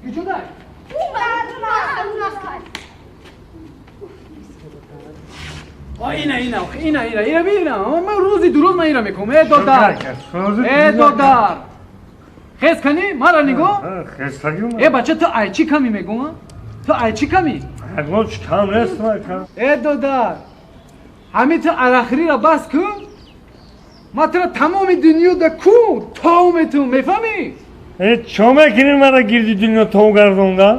Куҷодай? Ина ина ина ина ина бина. Ман рӯзи дуруз ман ира мекунам. Э додар. Э додар. Хез кани? Мара нигоҳ. Э бача ту ай чӣ ками мегӯм? Ту ай чӣ ками? Ягон чӣ кам нест ма. Э додар. Ҳамин ту арақхӯриро бас кун. Ман туро тамоми дунё да ку тов метум, мефаҳмӣ? Э чо мекунӣ мара гирди дунё тов гардонда?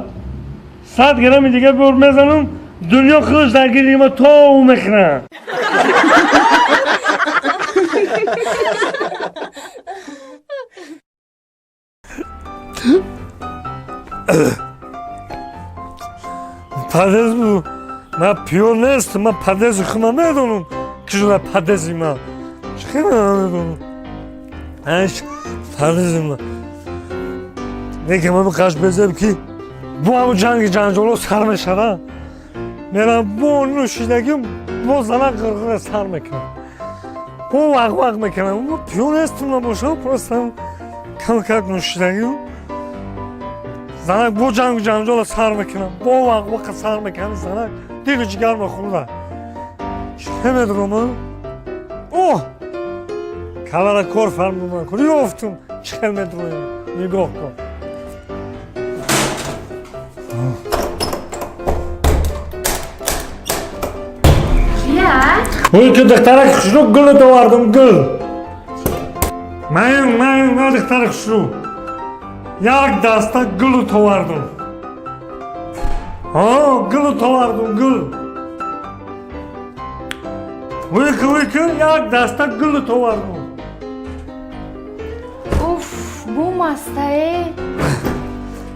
100 грамми дига бор мезанам, дунё худаш дар гирди ма тов мекунад. Падез бу. Ма пиёр нестам, ман падези худам медонам. Ки шуда падези ман. Чӣ хеле намедонам. Аш падези ман. Неки ман қаш безеб ки бу ҳамун ҷанги ҷанҷоло сар мешава. Мерам бо нӯшидагим бо зана ғирғира сар мекунам. Бо вақ-вақ мекунам. Ма пиёр нестам набошам, просто кам-кам нӯшидагим. Занак бо ҷангу ҷанҷола сар мекунам, бо вақ-вақа сар мекунам, занак дилу ҷигарма хӯрда. Чӣ медонам? Оҳ! Калара кор фармудам, кури ёфтум, чӣ хел медроем? Нигоҳ кун. Ой, ки духтарак хушрӯ гулот овардум, гул. Ман, ман, ман духтари хушрӯ. Як даста гулот овардум. Ҳо, гулот овардум, гул. Вики, вики, як даста гулот овардум. Уф, бу мастае.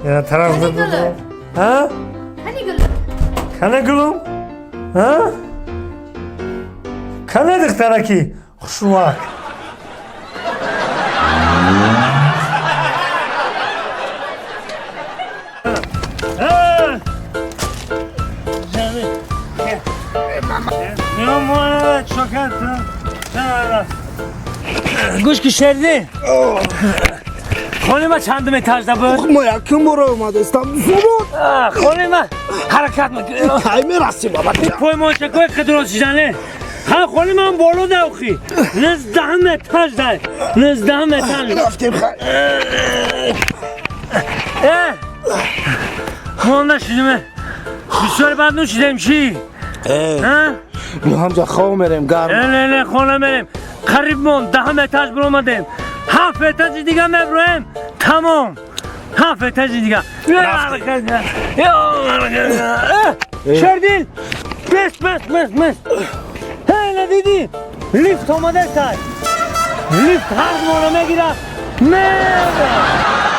Я тараф Кани гулу? Ҳа? Кани гулу? Кани гулум? Ҳа? Кани духтараки хушрӯак? Гӯш ки Шердин. Хони ма чандум этажда буд? Ма якум бора омадастам. Зубод. Хони ма ҳаракат мекунем. Кай мерасим баба? Поймончакои қидро шидане. Ха хони ман боло давхи. 19 этаж дай. 19 этаж. Рафтем хай. Э! Мо нашидем. Бисёр бад нӯшидем чӣ? Ҳа? Мо ҳамҷа хоб мерем гарм. Не, не, не, хона мерем. Қариб мон 10 этаж биромадем. 7 этажи дига меброем. Тамом. 7 этажи дига. Шердил! Бес, бес, бес, бес. Ҳей, надидӣ? Лифт омадастай. Лифт ҳар моро мегирад. Мебарад.